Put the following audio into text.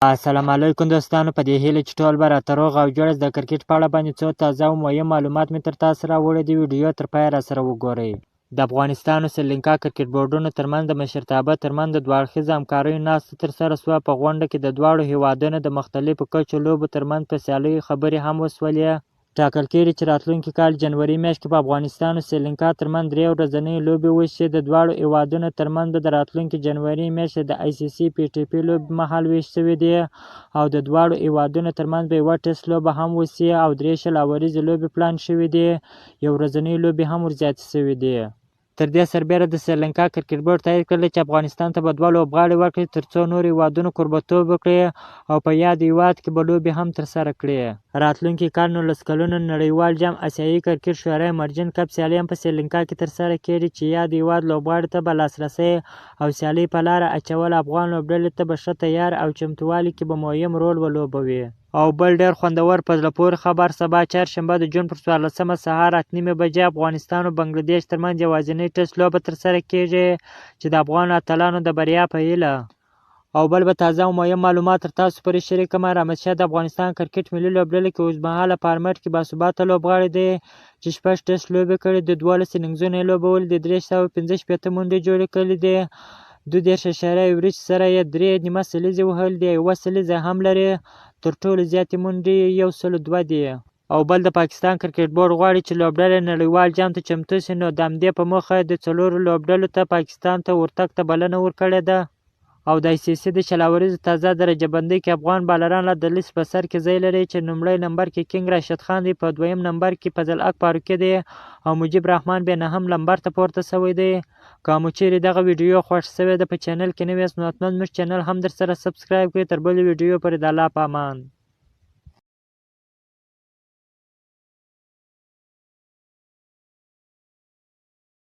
السلام علیکم دوستانو، په دې هیله چې ټول به راته روغ او جوړ یاست. د کرکټ په اړه باندې څو تازه او مهم معلومات مې تر تاسو راوړي دي. ویډیو تر پایه راسره وګورئ. د افغانستان او سریلانکا کرکټ بورډونو ترمنځ د مشرتابه ترمنځ د دوه اړخیزه همکاریو ناسته ترسره شوه. په غونډه کې د دواړو هیوادونو د مختلفو کچو لوبو ترمنځ په سیالیو خبرې هم وشولې. ټاکل کیږي چې راتلونکي کال جنوري میاشت کې په افغانستان او سریلانکا ترمنځ درې ورځنۍ لوبې وشي. د دواړو هیوادونو ترمنځ به د راتلونکي جنوري میاشتې د آی سي سي پي ټي پي لوبې مهال ویش شوي دي او د دواړو هیوادونو ترمنځ به یوه ټیسټ لوبه هم وشي او درې 20 اوریزې لوبې پلان شوي دي. یو ورځنۍ لوبې هم ورزیاتې شوي دي. تر دې سربېره د سریلانکا کرکټ بورډ تایید کړل چې افغانستان ته به دوه لوبغاړي ورکړي ترڅو نور هیوادونو کوربتوب وکړي او په یاد هیواد کې به لوبې هم ترسره کړي. راتلونکي کال 19 کلونو نړیوال جام اسیایي کرکټ شورا مرجن کپ سیالۍ هم په سریلانکا کې ترسره کیږي چې یاد هیواد لوبغاړو ته به لاسرسی او سیالۍ په لاره اچول افغان لوبډلې ته به ښه تیار او چمتووالي کې به مهم رول ولوبوي. او بل ډېر خوندور په زړه پورې خبر، سبا چهارشنبه د جون پر 14مه سهار 8:30 بجې افغانستان او بنګله دېش ترمنځ یوازینۍ ټیسټ لوبه ترسره کیږي چې د افغان اتلانو د بریا په هیله. او بل به تازه او مهم معلومات تر تاسو پورې شریک کړم. رحمت شاه د افغانستان کرکټ ملي لوبډلې کې اوسمهاله فارمټ کې باثباته لوبغاړی دی چې شپږ ټیسټ لوبې کړې دي، 12 اننګزونه یې لوبولي دي، 365 منډې جوړې کړې دي، 32 ایوریج سره یې 3.5 سلیزې وهلې دي، یوه سلیزه هم لري. تر ټولو زیاتې منډې یې 102 دي. او بل د پاکستان کرکټ بورډ غواړي چې لوبډله نړیوال جام ته چمتو شي، نو د همدې په موخه د څلورو لوبډلو ته پاکستان ته ورتګ ته بلنه ورکړې ده. او د آی سي سي د 20 اوریزو تازه درجه بندۍ کې افغان بالران لا د لیست په سر کې ځای لري چې لومړی نمبر کې کینګ راشد خان دی، په دویم نمبر کې فضل حق فاروقي دی او مجیب رحمان بیا نهم لمبر ته پورته شوی دی. که مو چیرې دغه ویډیو خوښ شوې ده، په چینل کې نوی یاست نو حتما زموږ چینل هم درسره سبسکرایب کړئ. تر بلې ویډیو پورې د الله په امان.